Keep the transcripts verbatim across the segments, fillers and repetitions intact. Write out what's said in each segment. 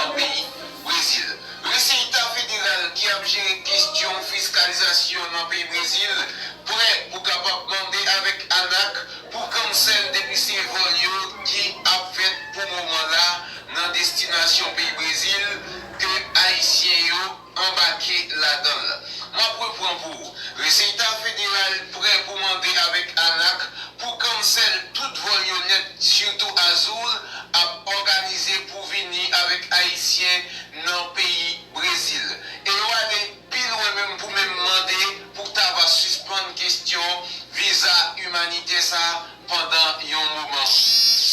nan peyi Brezil. Reseyta federal ki ap jere kesyon fiskalizasyon nan peyi Brezil prè pou kapab mande avèk ANAC pou kansèl depi se vòl yo ki ap fèt pou moman la nan destinasyon peyi Brezil ke Ayisyen yo anbake ladan l. M ap repran pou ou. Reseyta federal prè pou mande avèk ANAC pou kansèl tout vòl yo nèt, sitou Azul ap òganize pou vini avèk Ayisyen nan peyi Brezil. E yo ale pi lwen menm pou menm mande pou ta va sispann kesyon viza imanitè sa pandan yon moman.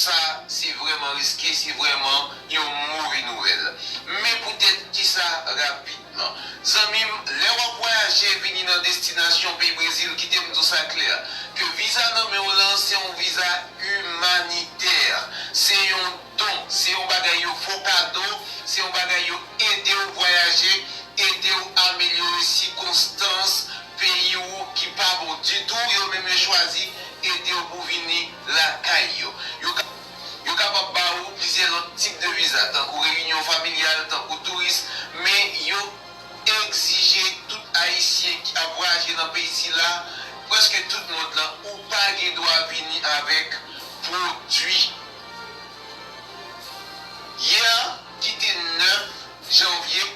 Sa se vrèman riske, se vrèman yon move nouvèl. Men poutèt kisa rapidman? Zanmi m, lè w ap vwayaje vini nan destinasyon peyi Brezil, kite m di w sa klè, ke viza nan men w lan se yon viza imanitè. Se yon don, se yon bagay yo fè w kado, se yon bagay yo ede w vwayaje, ede w amelyore sikonstans peyi w ki pa bon ditou, yo menm yo chwazi ede w pou vini lakay yo. Yo ka, yo kapab ba ou plizyè lòt tip de viza, tankou reyinyon familyal, tankou touris, men yo egzije tout Ayisyen ki ap vwayaje nan peyi sila, prèske tout mond lan, ou pa gen dwa vini avèk pwodui. Yè, ki te nèf janvye,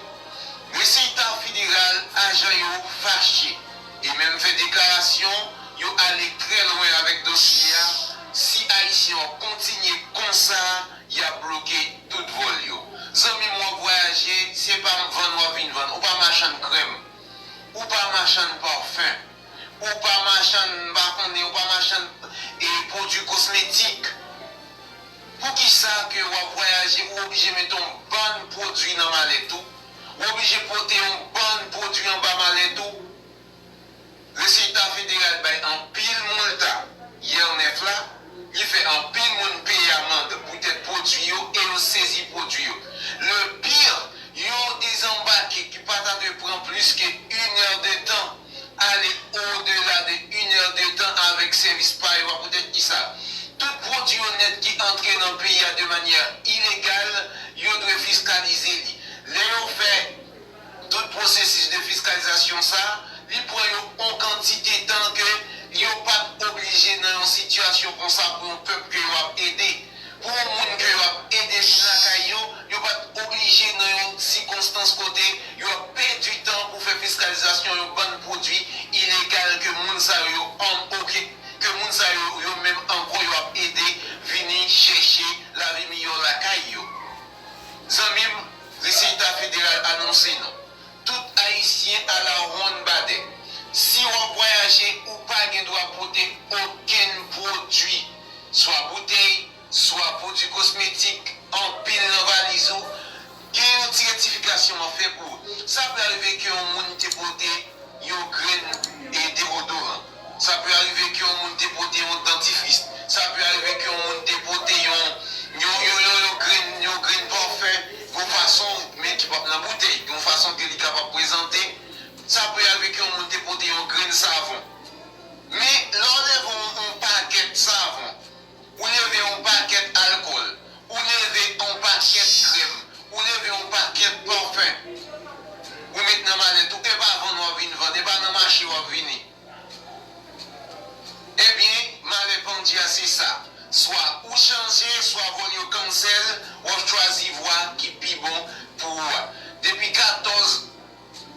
Reseyta federal, ajan yo fache e menm fè deklarasyon, yo ale trè lwen avèk dosye a. Si Ayisyen w ap kontinye konsa, y ap bloke tout vòl yo. Zanmi m, w ap vwayaje, se pa vann w ap vin vann. Ou pa machann krèm. Ou pa machann pafen. Ou pa machann, m pa konnen, ou pa machann, e, pwodui kosmetik. Poukisa ke w ap vwayaje, ou oblije mete yon bann pwodui nan malèt ou? Ou oblije pote yon bann pwodui anba malèt ou? Reseyta federal bay anpil moulta yè nèf la, li fè anpil moun peye amann poutèt pwodui yo e yo sezi pwodui yo. Le pire, yon dezanbake ki pa ta dwe pran plis ke inè de tan, ale odela de inè de tan avèk sèvis pa yo a. Poutèt kisa? Tout pwodui yo nèt ki antre nan peyi a de manyè ilegal, yo dwe fiskalize li. Lè yo fè tout pwosesis de fiskalizasyon sa, li pran yo yon kantite tan ke yo pa t oblije nan yon sitiyasyon konsa pou yon pèp ke yo ap ede. Pou yon moun ke yo ap ede vin lakay yo, yo pa t oblije nan yon sikonstans kote yo ap pèdi tan pou fè fiskalizasyon yon bann pwodui ilegal ke moun sa yo, yo an-, oke, ke moun sa yo, yo menm ankò yo ap ede vini chèche lavi miyò lakay yo. Zanmi m, Reseyta federal anonse nou, tout Ayisyen a la wonn badè. Si w ap vwayaje, ou pa gen dwa pote okenn pwodui, swa boutèy, swa pwodui kosmetik, anpil nan valiz ou. Gen yon ti rektifikasyon m ap fè pou ou. Sa pral rive ke yon moun te pote yon grenn, e, deodoran. Sa pral rive ke yon moun te pote yon dantifris. Sa pral rive ke yon moun te pote yon, yon, yon, yon, yon grenn, yon grenn pafen, yon fason, men ki p ap nan boutèy, yon fason ke li kapab prezante. Sa pral rive ke yon moun te pote yon grenn savon. Men, lè w leve yon, yon pakèt savon, ou leve yon pakèt alkòl, ou leve yon pakèt krèm, ou leve yon pakèt pafen, ou met nan malèt ou, e pa vann w ap vin vann, e pa nan mache w ap vini. Ebyen, malè pandye a se sa. Swa ou chanje, swa vòl yo kansèl, w ap chwazi vwa ki pi bon pou ou a. Depi katòz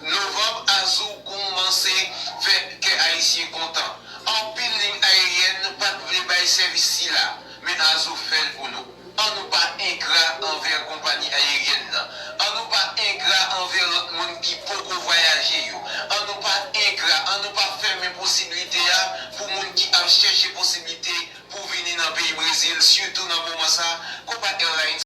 novanm, Azul koumanse fè kè Ayisyen kontan. Anpil liy ayeryèn pa t vle bay sèvis sila, men Azul fè l pou nou. An nou pa engra anvè konpayi ayeryèn nan. An nou pa engra anvè lòt moun ki poko vwayaje yo. An nou pa engra, an nou pa fèmen posiblite a pou moun ki ap chèche posiblite pou vini nan peyi Brezil, sitou nan moman sa, Copa Airlines